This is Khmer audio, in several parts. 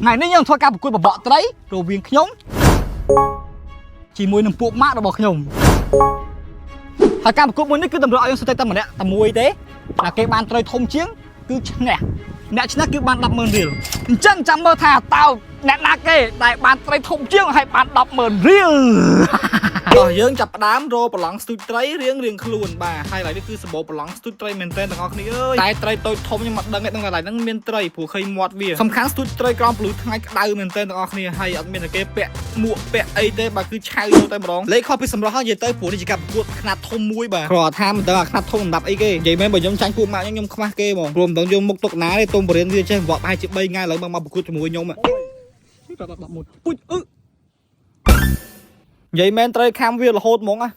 ថ្ងៃនេះយើងធ្វើការប្រកួតបបកត្រីរវាងខ្ញុំជាមួយនឹងពួកម៉ាក់របស់ខ្ញុំហើយការប្រកួតមួយនេះគឺតម្រូវឲ្យយើងស្ទើរតែម្នាក់តែមួយទេណាគេបានត្រីធំជាងគឺឈ្នះអ្នកឈ្នះគឺបាន100000រៀលអញ្ចឹងចាំមើលថាតើអ្នកណាគេដែលបានត្រីធំជាងហើយបាន100000រៀល តោះយើងចាប់ផ្ដើមរកប្រឡងស្ទូចត្រីរៀងរៀងខ្លួនបាទហើយឥឡូវនេះគឺសម្បូរប្រឡងស្ទូចត្រីមែនទែនទាំងអស់គ្នាអើយតែត្រីតូចធំខ្ញុំអត់ដឹងទេក្នុងកន្លែងហ្នឹងមានត្រីព្រោះឃើញមាត់វាសំខាន់ស្ទូចត្រីក្រោមពលឺថ្ងៃក្តៅមែនទែនទាំងអស់គ្នាហើយអត់មានតែគេពាក់មួកពាក់អីទេបាទគឺឆៅយកតែម្ដងលេខខុសពីសម្រស់ហើយនិយាយទៅព្រោះនេះជាការប្រកួតខ្នាតធំមួយបាទគ្រាន់តែថាមិនដឹងអាខ្នាតធំសម្រាប់អីគេនិយាយមែនបើខ្ញុំចាញ់ពួកម៉ាក់ខ្ញុំខ្ញុំខ្មាស់គេហ្មងព្រោះមិនដឹងយកមុខទុកណាទេទុំបរិញ្ញាវាចេះវត្តប្រហែលជា3ថ្ងៃឥឡូវមកប្រកួតជាមួយខ្ញុំ11ពុជអឺ និយាយមែនត្រូវខាំវារហូតហ្មងណា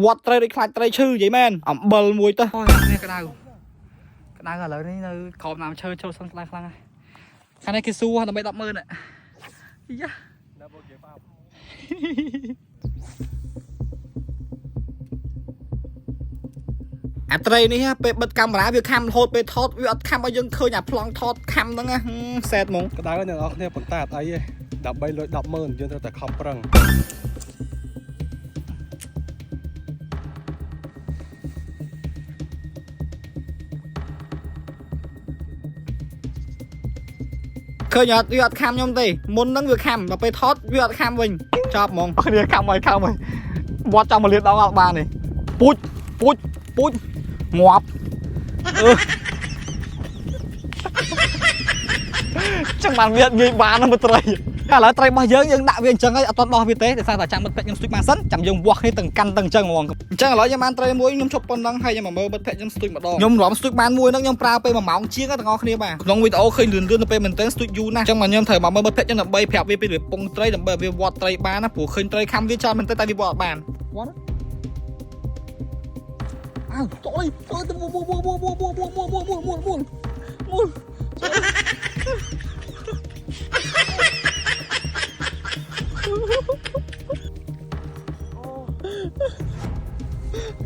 វត្តត្រីដូចខ្លាចត្រីឈឺនិយាយមែនអំបិលមួយទៅអូយនេះក្តៅក្តៅឥឡូវនេះនៅក្រោមដើមឈើចូលសិនក្តៅខ្លាំងហើយខាងនេះគេសួរដើម្បី100000យ៉ា អាត្រីនេះហ่ะពេលបិទកាមេរ៉ាវាខំរហូតពេលថតវាអត់ខំឲ្យយើងឃើញអាប្លង់ថតខំហ្នឹងណាហឹមសែតហ្មង ក្តៅអ្នកនរគ្នាប៉ុន្តែអត់អីទេដើម្បីលុយ100000យើងត្រូវតែខំប្រឹង ឃើញអត់វាអត់ខំខ្ញុំទេមុនហ្នឹងវាខំដល់ពេលថតវាអត់ខំវិញចប់ហ្មងគ្នាខំឲ្យខំឲ្យវត្តចង់មកលៀនដងអត់បានទេពូជពូជពូជងាប់អឺចឹងបានវាអត់ងាយបានណាមើលត្រីឥឡូវត្រីរបស់យើងយើងដាក់វាអញ្ចឹងហើយអត់ទាន់ដោះវាទេដោយសារតែចាំមិត្តភក្តិខ្ញុំស្ទូចបានសិនចាំយើងវាស់គ្នាទាំងកាន់ទាំងអញ្ចឹងហ្មងអញ្ចឹងឥឡូវខ្ញុំបានត្រីមួយខ្ញុំឈប់ប៉ុណ្ណឹងហើយខ្ញុំមកមើលមិត្តភក្តិខ្ញុំស្ទូចម្ដងខ្ញុំរំស្ទូចបានមួយហ្នឹងខ្ញុំប្រើពេល1ម៉ោងជាងទាំងអស់គ្នាបាទក្នុងវីដេអូឃើញលឿនលឿនទៅពេលមែនទែនស្ទូចយូរណាស់អញ្ចឹងមកខ្ញុំត្រូវមកមើលមិត្តភក្តិខ្ញុំដើម្បីប្រាប់វាពីរបៀបពងត្រីដើម្បីឲ្យវាវត្តត្រីបានណាព្រោះឃើញត្រីខំវាច្រើនមែនទែនតែវាវត្តអត់បានវត្តអើតោយតោយមួមួមួមួមួមួមួមួមួមួមួមួ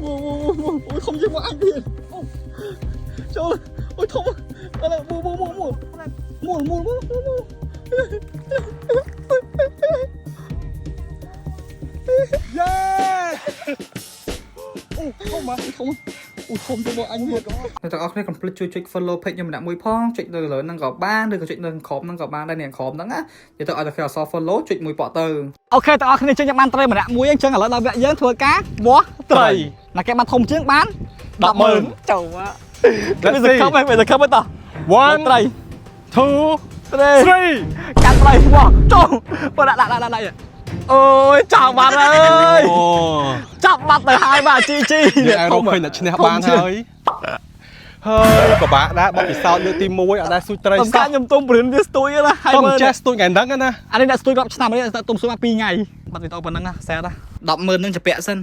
អូអូយធំជាងមកអញទៀតអូចូលអូយធំអរមូមូមូមូមូមូមូមូ យេអូធំមក ធំអូធំជាងមកអញទៀតអ្នកទាំងអស់គ្នាកុំភ្លេចជួយចុច follow page ខ្ញុំម្នាក់មួយផងចុចនៅលើហ្នឹងក៏បានឬក៏ចុចនៅក្រោមហ្នឹងក៏បានដែរអ្នកក្រោមហ្នឹងណានិយាយទៅឲ្យតែគេអក្សរ follow ចុចមួយប៉ក់ទៅ OK ទាំងអស់គ្នាចេញបានត្រីម្នាក់មួយអញ្ចឹងឥឡូវដល់វគ្គយើងធ្វើការវាស់ត្រីណាគេបានធំជាងបាន100000ចូលមកវាសង្ឃឹមហ្នឹងវាសង្ឃឹមហ្នឹងតោះ 1 ត្រី 2 ត្រី 3 កាន់ត្រីវ៉ចូលបើដាក់ដាក់ដាក់ដាក់អូយចាប់បាត់ហើយ អូ ចាប់បាត់ទៅហើយបាទជីជី យើងអាចរកឃើញអ្នកឈ្នះបានហើយហើយពិបាកដែរបទពិសោធន៍លើកទី1អត់ដែលស្ទូចត្រី សំ សោះ ខាន់ខ្ញុំទុំព្រិនវាស្ទួយណាហើយ ຕ້ອງ មើល ចេះស្ទូចថ្ងៃហ្នឹងណា អានេះអ្នកស្ទួយរាប់ឆ្នាំនេះទុំស្ទួយមក2ថ្ងៃបាត់វីដេអូប៉ុណ្ណឹងណាសែតណា100000នឹងជពាក់សិន